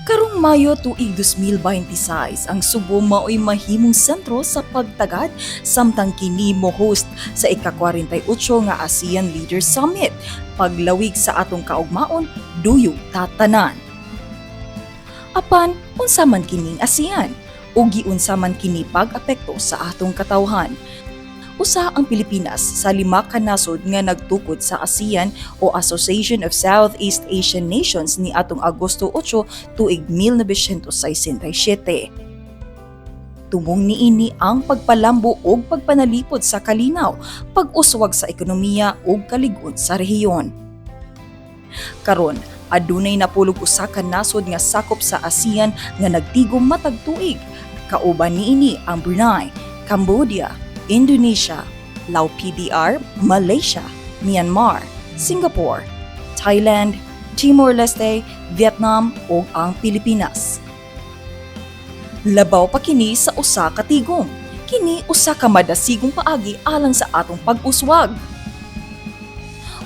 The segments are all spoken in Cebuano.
Karong Mayo tuig 2026, ang Sugbo mao'y mahimong sentro sa pagtagad samtang kini mo host sa ika-48 nga ASEAN Leaders Summit. Paglawig sa atong kaugmaon, duyog ta tanan. Apan, unsa man kining ASEAN? Ug giunsa man kini pag-apekto sa atong katawhan? Usa ang Pilipinas sa lima ka nasod nga nagtukod sa ASEAN o Association of Southeast Asian Nations ni atong Agosto 8 tuig 1967. Tumong niini ang pagpalambo ug pagpanalipod sa kalinaw, pag-uswag sa ekonomiya ug kalig-on sa rehiyon. Karon, adunay 41 ka nasod nga sakop sa ASEAN nga nagtigom matag tuig. Kauban niini ang Brunei, Cambodia, Indonesia, Lao PDR, Malaysia, Myanmar, Singapore, Thailand, Timor-Leste, Vietnam ug ang Pilipinas. Labaw pa kini sa usa ka tigom. Kini usa ka madasigong paagi alang sa atong pag-uswag.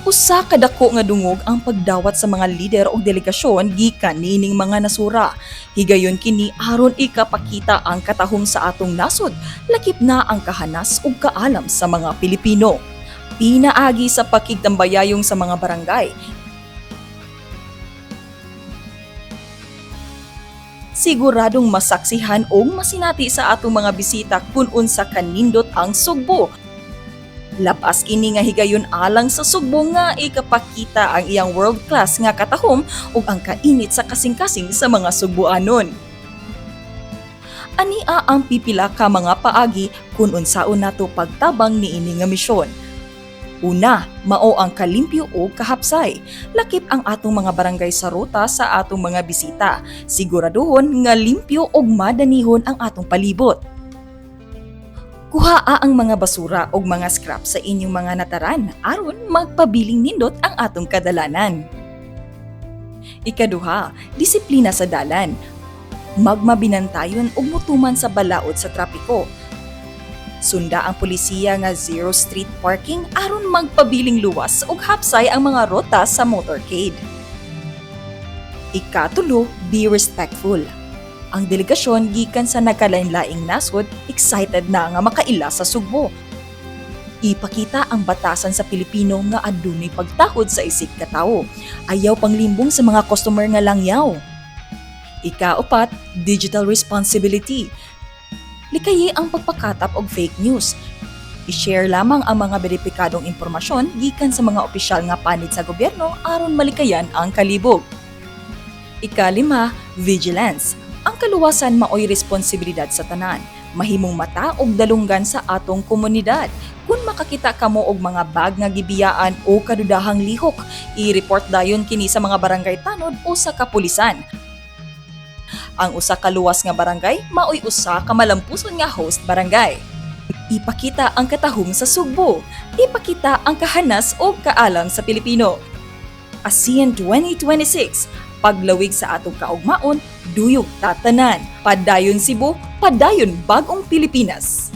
Usa ka dako nga dungog ang pagdawat sa mga lider og delegasyon gikan niining mga nasura. Higayon kini aron ikapakita ang katahom sa atong nasod, lakip na ang kahanas ug kaalam sa mga Pilipino. Pinaagi sa pakigtambayayong sa mga barangay, siguradong masaksihan o masinati sa atong mga bisita kung unsa kanindot ang Sugbo. Labas kini nga higayon alang sa Sugbo nga ikapakita ang iyang world class nga katahom ug ang kainit sa kasing-kasing sa mga Sugboanon. Ania ang pipila ka mga paagi kung unsaon nato pagtabang niini nga misyon. Una, mao ang kalimpyo o kahapsay. Lakip ang atong mga barangay sa ruta sa atong mga bisita. Siguraduhon nga limpyo ug madanihon ang atong palibot. Kuhaa ang mga basura ug mga scrap sa inyong mga nataran aron magpabiling nindot ang atong kadalanan. Ikaduha, disiplina sa dalan. Magmabinantayon ug mutuman sa balaod sa trapiko. Sunda ang polisiya nga zero street parking aron magpabiling luwas ug hapsay ang mga ruta sa motorcade. Ikatulo, be respectful. Ang delegasyon gikan sa nagkalain-laing nasod, excited na nga makaila sa Sugbo. Ipakita ang batasan sa Pilipino nga adunay pagtahod sa isig katawo. Ayaw panglimbong sa mga customer nga langyaw. Ikaupat, digital responsibility. Likayi ang pagpakatap og fake news. I-share lamang ang mga beripikadong impormasyon gikan sa mga opisyal nga panid sa gobyerno aron malikayan ang kalibog. Ikalima, vigilance. Ang kaluwasan maoy responsibilidad sa tanan. Mahimong mata og dalunggan sa atong komunidad. Kung makakita kamo og mga bag nga gibiyaan o kadudahang lihok, i-report dayon kini sa mga barangay tanod o sa kapulisan. Ang usa ka luwas nga barangay maoy usa ka malampuson nga host barangay. Ipakita ang katahom sa Sugbo. Ipakita ang kahanas o kaalam sa Pilipino. ASEAN 2026, paglawig sa atong kaugmaon, duyog ta tanan. Padayon Cebu, padayon bagong Pilipinas.